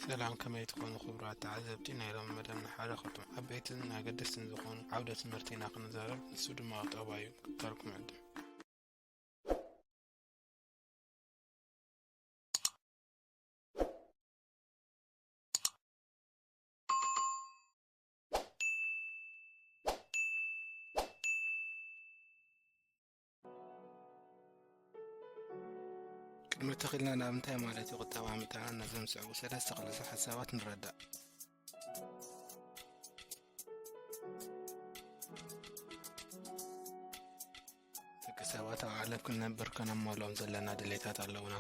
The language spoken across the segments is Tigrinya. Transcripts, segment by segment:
ሰላም፣ ከመይ ትኾኑ ክቡራት ተዓዘብቲ? ናይ ሎሚ መደብ ንሓደ ካብቶም ዓበይትን ኣገደስትን ዝኾኑ ዓውደ ትምህርቲ ኢና ክንዛረብ፣ ንሱ ድማ ቁጠባ እዩ። ክታልኩም ዕድም። ቅድሚ ተኺልና ናብ እንታይ ማለት እዩ ቁጠባ ምእታና፣ ነዞም ዝስዕቡ ሰለስተ ክልተ ሓሳባት ንረዳእ። ደቂ ሰባት ኣብ ዓለም ክንነብር ከነማልኦም ዘለና ድሌታት ኣለውና።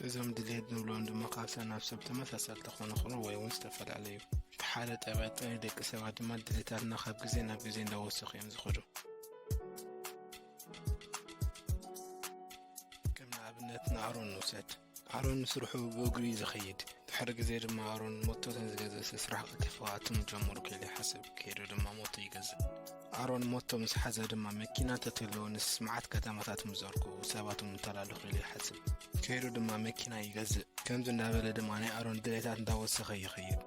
እዞም ድሌት ንብሎም ድማ ካብ ሰብ ናብ ሰብ ተመሳሰልቲ ክኾኑ ይኽእሉ ወይ እውን ዝተፈላለዩ። እቲ ሓደ ጠባይ ጥራይ ደቂ ሰባት ድማ ድሌታትና ካብ ግዜ ናብ ግዜ እንዳወሰኹ እዮም ዝኸዱ። ከም ንኣብነት ንኣሮን ንውሰድ። ኣሮን ንስርሑ ብእግሩ እዩ ዝኸይድ። ድሕሪ ግዜ ድማ ኣሮን ሞቶ ተዝገዝእስ ስራሕ ቀልጢፉ ክኣቱ ምጀመሩ ከይሉ ይሓስብ። ከይዱ ድማ ሞቶ ይገዝእ። ኣሮን ሞቶ ምስ ሓዘ ድማ መኪና ተትህልዎ ንስ መዓት ከተማታት ምዞርኩ፣ ሰባት እውን ምተላለኹ ኢሉ ይሓስብ። ከይዱ ድማ መኪና ይገዝእ። ከምዚ እንዳበለ ድማ ናይ ኣሮን ድሌታት እንዳወሰኸ ይኸይድ።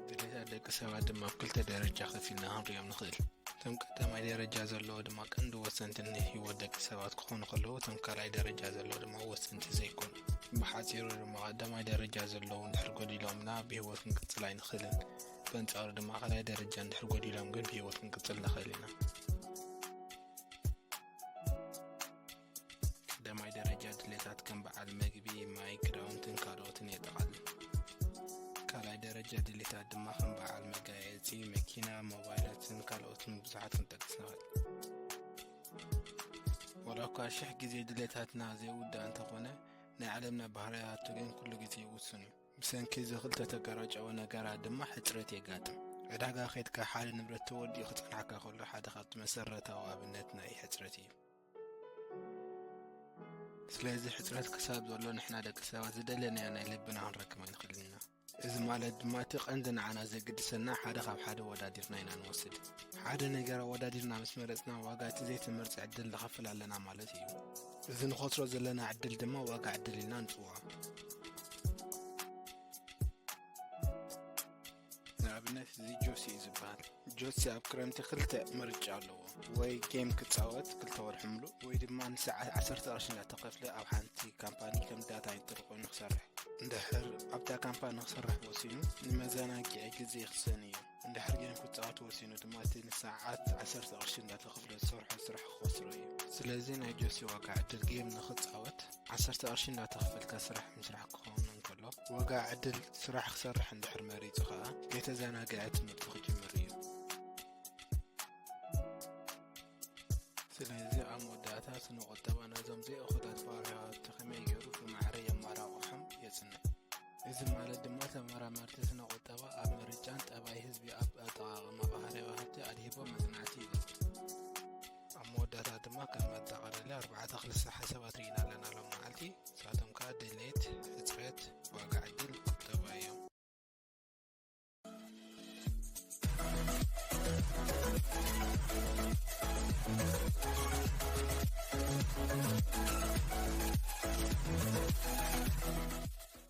ድሌታት ደቂ ሰባት ድማ ኣብ ክልተ ደረጃ ከፊልና ክንሪኦም ንኽእል። እቶም ቀዳማይ ደረጃ ዘለዎ ድማ ቀንዲ ወሰንቲ ንህይወት ደቂ ሰባት ክኾኑ ከለዉ፣ እቶም ካልኣይ ደረጃ ዘለዎ ድማ ወሰንቲ ዘይኮኑ። ብሓጺሩ ድማ ቀዳማይ ደረጃ ዘለዉ እንድሕር ጎዲሎምና ብህይወት ክንቅጽል ኣይንኽእልን። በንጻሩ ድማ ካልኣይ ደረጃ እንድሕር ጎዲሎም ግን ብህይወት ክንቅጽል ንኽእል ኢና። ቀዳማይ ደረጃ ድሌታት ከም በዓል መግቢ፣ ማይ፣ ክዳውንትን ካልኦትን የጠቓልል። ካልኣይ ደረጃ ድሌታት ድማ ከም በዓል መጋየጺ፣ መኪና፣ ሞባይላትን ካልኦትን ብዙሓት ክንጠቅስ ንኽእል። ዋላ እኳ ሽሕ ግዜ ድሌታትና ዘይውዳእ እንተኾነ፣ ናይ ዓለምና ባህርያቱ ግን ኩሉ ግዜ ውሱን እዩ። ብሰንኪ እዚ ክልተ ተገራጨወ ነገራት ድማ ሕጽረት የጋጥም። ዕዳጋ ኸይድካ ሓደ ንብረት ተወዲኡ ክጸንሓካ ከሎ ሓደ ካብቲ መሰረታዊ ኣብነት ናይ ሕጽረት እዩ። ስለዚ ሕጽረት ክሳብ ዘሎ ንሕና ደቂ ሰባት ዝደለናዮ ናይ ልብና ክንረክብ ኣይንኽእልን ኢና። እዚ ማለት ድማ እቲ ቀንዲ ንዓና ዘግድሰና ሓደ ካብ ሓደ ወዳዲርና ኢና ንወስድ። ሓደ ነገር ኣወዳዲርና ምስ መረጽና ዋጋ እቲ ዘይተመርጸ ዕድል ንኸፍል ኣለና ማለት እዩ። እዚ ንኸስሮ ዘለና ዕድል ድማ ዋጋ ዕድል ኢልና ንጽውዖ። ንኣብነት እዚ ጆሲ እዩ ዝበሃል። ጆሲ ኣብ ክረምቲ ክልተ ምርጫ ኣለዎ። ወይ ጌም ክጻወት ክልተ ወርሒ ምሉእ፣ ወይ ድማ ንሰዓት ዓሰርተ ቅርሺ እንዳተኸፍለ ኣብ ሓንቲ ካምፓኒ ከም ዳታ ኢንትሪ ኮይኑ ክሰርሕ። እንድሕር ኣብታ ካምፓኒ ክሰርሕ ወሲኑ፣ ንመዘናግዒ ግዜ ክሰን እዩ። እንድሕር ጌም ክጻወት ወሲኑ ድማ እቲ ንሰዓት ዓሰርተ ቅርሺ እንዳተኸፍለ ዝሰርሖ ስራሕ ክኸስሮ እዩ። ስለዚ ናይ ጆሲ ዋጋ ዕድል ጌም ንኽጻወት ዓሰርተ ቅርሺ እንዳተኸፈልካ ስራሕ ምስራሕ ክኸውን እንከሎ፣ ዋጋ ዕድል ስራሕ ክሰርሕ እንድሕር መሪጹ ኸኣ፣ ዘይተዘናግዐ ትምህርቲ ክጅምር እዩ። ስለዚ ኣብ መወዳእታ ስነ ቁጠባ ነዞም ዘይእኹላት ባህርያት ከመይ ገይሩ ብማዕረ የመራቕሖም የጽንዕ። እዚ ማለት ድማ ተመራመርቲ ስነ ቁጠባ ኣብ ምርጫን ጠባይ ህዝቢ ኣብ ኣጠቓቕማ